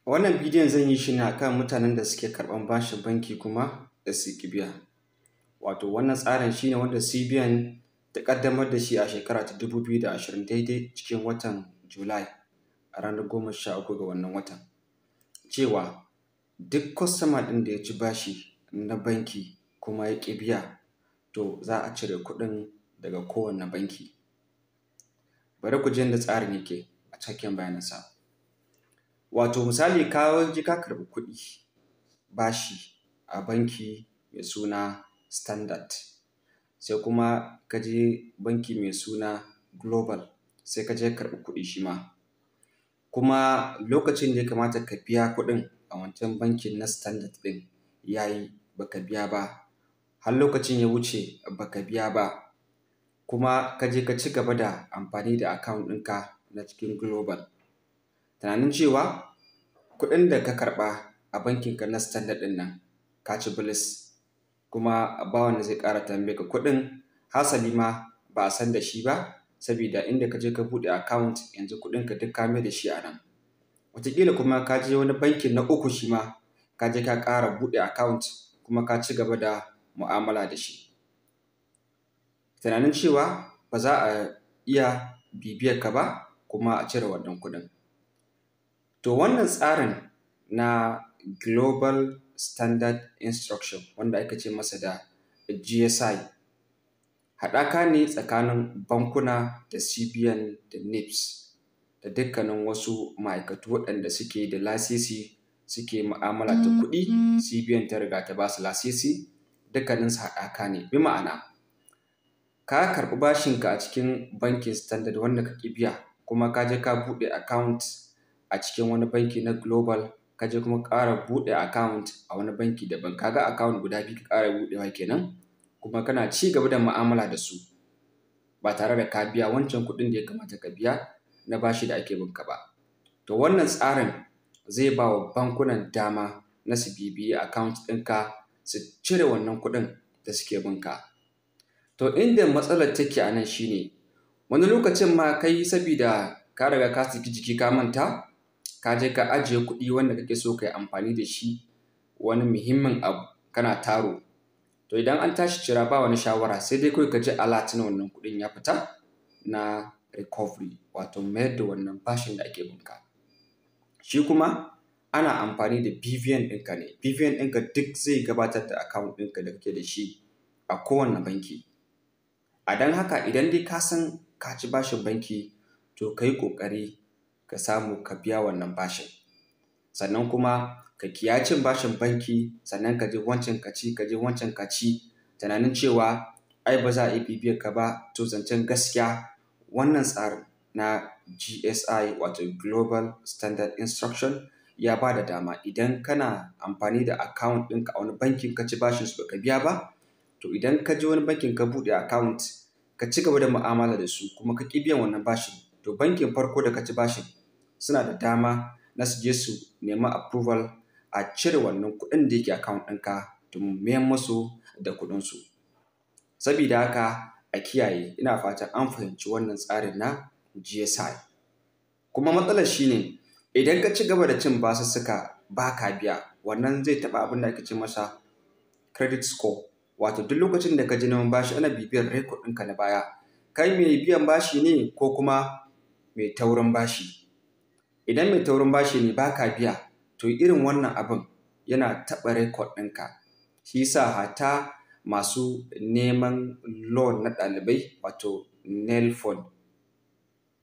Wannan bidiyon zan yi shi ne akan mutanen da suke karɓan bashin banki kuma da su ƙi biya. Wato wannan tsarin shi ne wanda CBN ta ƙaddamar da shi a shekara ta 2020 daidai cikin watan Julai a ranar 13 ga wannan watan. Cewa duk kwastoma ɗin da ya ci bashi na banki kuma ya ƙi biya, to za a cire kuɗin daga kowane banki. Bari ku ji yadda tsarin yake a cikakken bayaninsa. Wato misali ka je ka karɓi kuɗi bashi a banki mai suna Standard, sai kuma ka je banki mai suna Global, sai ka je ka karɓi kuɗi shi ma. Kuma lokacin da ya kamata ka biya kuɗin a wancan bankin na Standard ɗin ya yi ba ka biya ba, har lokacin ya wuce ba ka biya ba, kuma ka je ka ci gaba da amfani da account ɗinka na cikin Global. Tunanin cewa kuɗin da ka karɓa a bankinka na Standard ɗin nan ka ci bilis, kuma ba wanda zai ƙara tambayar ka kuɗin, hasali ma ba a san da shi ba, sabida inda ka je ka buɗe account yanzu kuɗinka duk ka mai da shi a nan. Wataƙila kuma ka je wani bankin na uku shi ma ka je ka ƙara buɗe account kuma ka ci gaba da mu'amala da shi. Tunanin cewa ba za a iya bibiyar ka ba kuma a cire wannan kuɗin. To wannan tsarin na Global Standard Instruction wanda ake ce masa da GSI, haɗaka ne tsakanin bankuna da CBN da NIBSS da dukkanin wasu ma'aikatu waɗanda suke da lasisi suke mu'amala ta kuɗi, CBN ta riga ta ba su lasisi, dukkaninsu haɗaka ne. Bi ma'ana, ka karɓi bashinka a cikin bankin Standard wanda ka ƙi biya, kuma ka je ka buɗe account a cikin wani banki na Global, ka je kuma ƙara buɗe account a wani banki daban. Ka ga account guda biyu ka ƙara buɗewa kenan, kuma kana ci gaba da mu'amala da su ba tare da ka biya wancan kuɗin da ya kamata ka biya na bashi da ake bin ka ba. To wannan tsarin zai ba wa bankunan dama na su bibiyi account ɗinka su cire wannan kuɗin da suke bin ka. To inda matsalar take a nan shi ne, wani lokacin ma kai sabida ka riga ka saki jiki ka manta, ka je ka ajiye kuɗi wanda kake so ka yi amfani da shi wani muhimmin abu kana taro. To idan an tashi cira ba wani shawara, sai dai kawai ka ji alert na wannan kuɗin ya fita na recovery, wato mayar da wannan bashin da ake bin ka. Shi kuma ana amfani da BVN ɗinka ne, BVN ɗinka duk zai gabatar da account ɗinka da kake da shi a kowane banki. A don haka idan dai ka san ka ci bashin banki, to ka yi ƙoƙari ka samu ka biya wannan bashin. Sannan kuma ka kiyayi cin bashin banki, sannan ka je wancan ka ci, ka je wancan ka ci, tunanin cewa ai ba za a iya bibiyar ka ba, to zancen gaskiya wannan tsarin na GSI wato Global Standard Instruction ya ba da dama idan kana amfani da account ɗinka a wani bankin ka ci bashin su baka biya ba, to idan ka je wani bankin ka buɗe account ka ci gaba da mu'amala da su kuma ka ƙi biyan wannan bashin, to bankin farko da ka ci bashin suna da dama na su je su nemi approval a cire wannan kuɗin da yake account ɗinka domin mayar musu da kuɗinsu. Sabida haka a kiyaye, ina fatan an fahimci wannan tsarin na GSI. Kuma matsalar shi ne idan ka ci gaba da cin basussuka ba ka biya, wannan zai taɓa abin da ake ce masa credit score. Wato duk lokacin da ka je neman bashi ana bibiyar record ɗinka na baya. Kai mai biyan bashi ne ko kuma mai taurin bashi? Idan mai taurin bashi ne ba ka biya, to irin wannan abin yana taɓa record ɗinka. Shi yasa hatta masu neman loan na ɗalibai, wato NELFUND,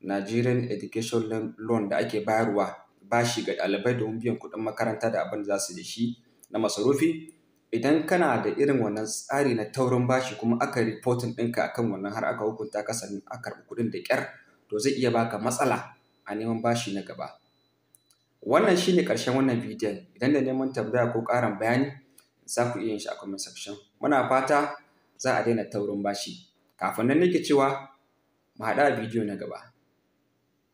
Nigerian Education Loan da ake bayarwa bashi ga ɗalibai domin biyan kuɗin makaranta da abin da za su da shi na masarufi. Idan kana da irin wannan tsari na taurin bashi kuma aka yi reporting ɗinka akan wannan har aka hukunta ka sannan aka karɓi kuɗin da ƙyar, to zai iya baka matsala a neman bashi na gaba. Wannan shi ne ƙarshen wannan bidiyon. Idan da neman tambaya ko ƙarin bayani, za ku iya yin shi a comment section. Muna fata za a daina taurin bashi. Kafin nan nake cewa mu haɗu a bidiyo na gaba.